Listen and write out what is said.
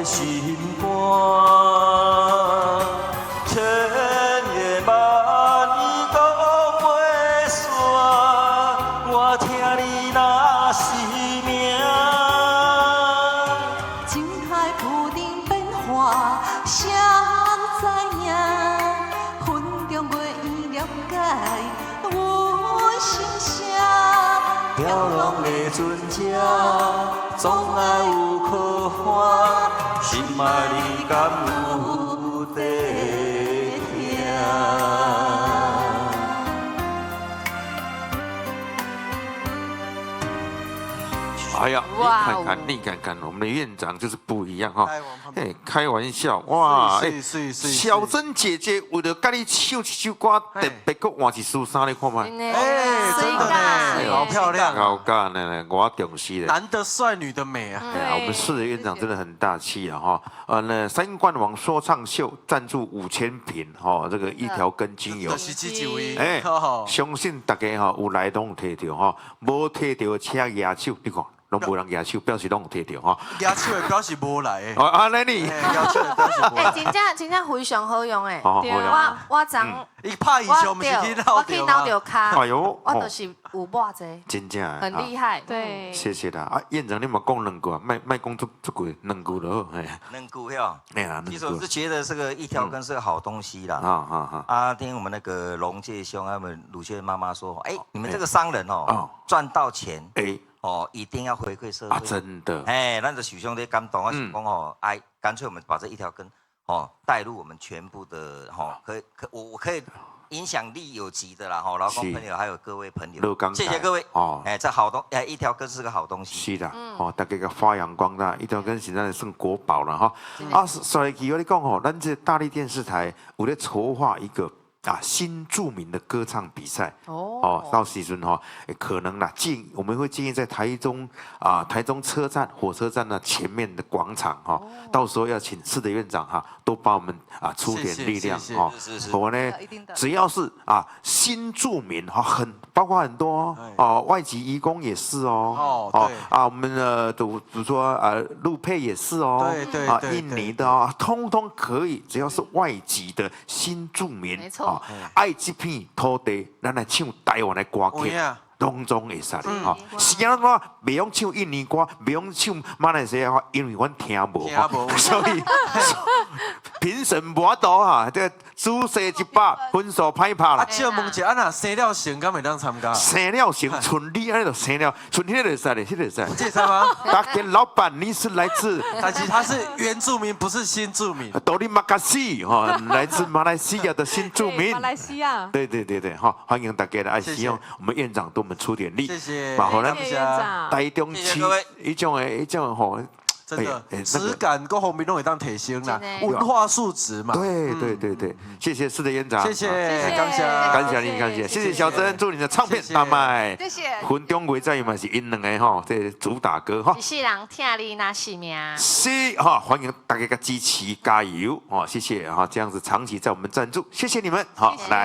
的心肝。千言萬語講袂煞，我疼你若是命。情海浮沉變化，誰知影？分中袂了解，阮心聲。飄浪的船隻，總愛有靠岸，心愛你敢有在聽？哎呀，你看看，你看看，我們的院長就是不一樣哈。哎，開玩笑，哇！哎，小珍姐姐為了佮你唱這首歌，特別閣換一束衫，你看覓？哎，真的呢，好漂亮，好幹呢，我重視的。難得帥女的美啊！哎呀，我們四的院長真的很大氣啊！哈，那三冠王說唱秀贊助5000瓶哈，這個一條根精油。哎，相信大家哈有來攏有提著哈，無提著請舉手，你看。攏無人舉手，表示攏有提著吼。舉手的表示無來的。哦，按呢呢。舉手的表示無來。欸，真正真正非常好用的。我我昨伊拍羽球毋是去鬧我去扭著跤。哎呦，我就是有抹這。真正很厲害。對。謝謝啦。啊，院長你嘛講兩句啊，莫莫講足足久，兩句就好。嘿。兩句喲。哎呀，其實我是覺得這個一條根是個好東西啦。啊啊啊！啊，聽我們那個龍介兄他們魯迅媽媽說，哎，你們這個商人哦，賺到錢，哎。哦，一定要回饋社會啊！真的，哎，咱就受相當感動，我想講哦，哎，乾脆我們把這一條根哦帶入我們全部的吼，可以可我我可以影響力有級的啦，吼，勞工朋友還有各位朋友，謝謝各位哦，哎，這好東哎，一條根是個好東西，是的，哦，大家個發揚光大，一條根現在算國寶了哈。啊，所以我你講吼，咱這大力電視台有咧籌劃一個啊，新著名的歌唱比賽哦，到時陣哈，可能啦，建我們會建議在台中啊，台中車站火車站的前面的廣場哈，到時候要請四的院長哈，都幫我們啊出點力量哦。我呢，只要是啊新住民哈，很包括很多哦，外籍移工也是哦，哦啊，我們的比如說啊，陸配也是哦，啊，印尼的哦，通通可以，只要是外籍的新住民，沒錯。愛這片土地，咱來唱台灣的歌曲，攏總會使吼。是按怎袂曉唱印尼歌，袂曉唱馬來西亞話，因為阮聽無，所以評審無法度哈。這個主勢100，分數歹拍啦。啊，借問一下，啊若生了成，敢會當參加？生了成，像你按呢就生了，像彼個會使咧，彼個會使。這使嗎？大家老闆，你是來自？但是他是原住民，不是新住民。 Terima kasih 哈，來自馬來西亞的新住民。馬來西亞。對對對對，哈，歡迎大家來，希望我們院長對我們出點力。謝謝。謝謝院長。台中市彼種的彼種吼。真的，質感各方面攏會當提升啦，文化素質嘛。對對對對，謝謝是的院長，謝謝，感謝，感謝你，感謝，謝謝小珍，祝你的唱片大賣。謝謝。分中月在嘛是𪜶兩个吼，這主打歌哈。一世人疼你若性命。是哈，歡迎大家的支持加油哦，謝謝哈，這樣子長期在我們贊助，謝謝你們，好來。